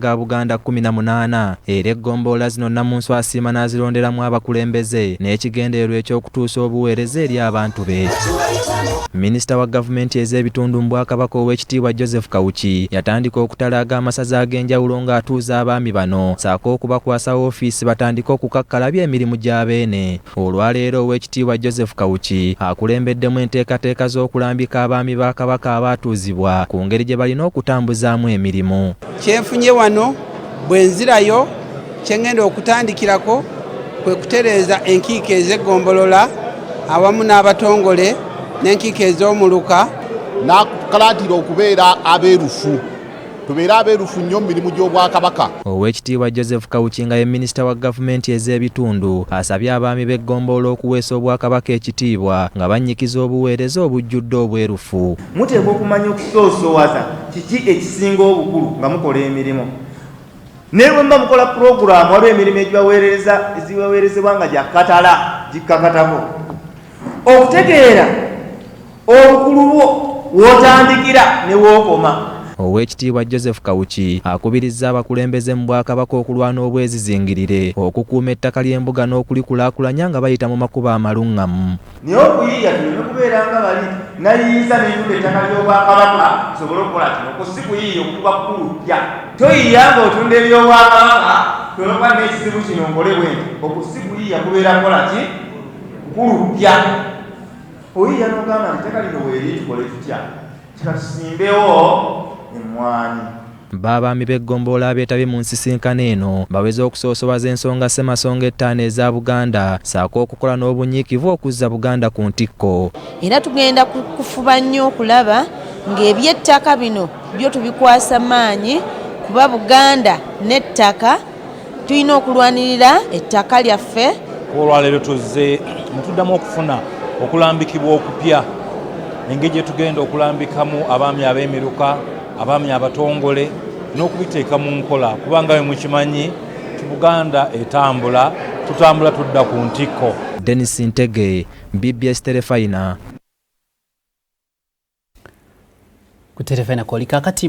Ga Buganda 18 era eggombolola zino Nnamunsu asiima n'azironderamu abakulembeze n'ekigendererwa eky'okutuusa obuweereza eri abantu be. Minisita wa gavumenti ez'ebitundu mu Bwakabaka Oweekitiibwa Joseph Kawuki yatandika okutalaaga amasaza ag'enjawulo ng'atuuza abaami bano ssaako okubakwasa woofiisi batandike okukakkalabya emirimu gya Beene. Olwaleero Oweekitiibwa Joseph Kawuki akulembeddemu enteekateeka z'okulambika abaami ba Kabaka abaatuuzibwa ku ngeri gye balina okutambuzaamu emirimu. Kyenfunye wano bwe nzirayo kye ŋŋenda okutandikirako kwe kutereeza enkiiko ez'eggombolola awamu n'abatongole n'enkiiko ez'omuluka. N'akukalaatira okubeera abeerufu. Tubeere abeerufu nnyo mu mirimu gy'Obwakabaka. Oweekitiibwa Joseph Kawuki nga ye Minisita wa Gavumenti ez'ebitundu asabye abaami b'eggombolola okuweesa Obwakabaka ekitiibwa nga bannyikiza obuweereza obujjudde obwerufu. Muteekwa okumanya okusoosowaza kiki ekisinga obukulu nga mukola emirimu. Ne bwe muba mukola pulogulaamu, waliwo emirimu egibaweerezebwa nga gya kkatala, gikkakatako. Okutegeera obukulu bwo, w'otandikira ne w'okoma. Oweekitiibwa Joseph Kawuki akubirizza abakulembeze mu Bwakabaka okulwana obwezizingirire, okukuuma ettaka ly'embuga n'okulikulaakulanya nga bayita mu makubo amalungamu. Naye okuyiiya tuleme kubeera nga bali nayiiyiza ne ntunda ettaka ly'Obwakabaka nsobole okukola kino. Okwo si kuyiiya, okuba kukuluppya. Toyiiya ng'otunda eby'Obwakabaka olwokuba nnina ekizibu kino nkole bwenti. Okwo si kuyiiya kubeera kukola ki? Kukuluppya. Oyiiya n'ogamba nti ettaka lino weeriri tukole tutya? Kika tusimbewo emmwanyi. Bo abaami b'eggombolola abeetabye mu nsisinkano eno baweze okusoosowaza ensonga Ssemasonga ettaano eza Buganda ssaako okukola n'obunyiikivu okuzza Buganda ku ntikko. Era tugenda kufuba nnyo okulaba ng'ebyettaka bino byo tubikwasa maanyi kuba Buganda n'ettaka tulina okulwanirira ettaka lyaffe. Olwaleero tuzze netuddamu okufuna okulambikibwa okupya engeri gye tugenda okulambikamu abaami ab'emiruka, abaami abatongole n'okubiteeka mu nkola kubanga bwe mukimanyi nti Buganda etambula, tutambula tudda ku ntikko. Denis Ntege, BBS Terefayina. Ku Terefayina kwoli kaakati.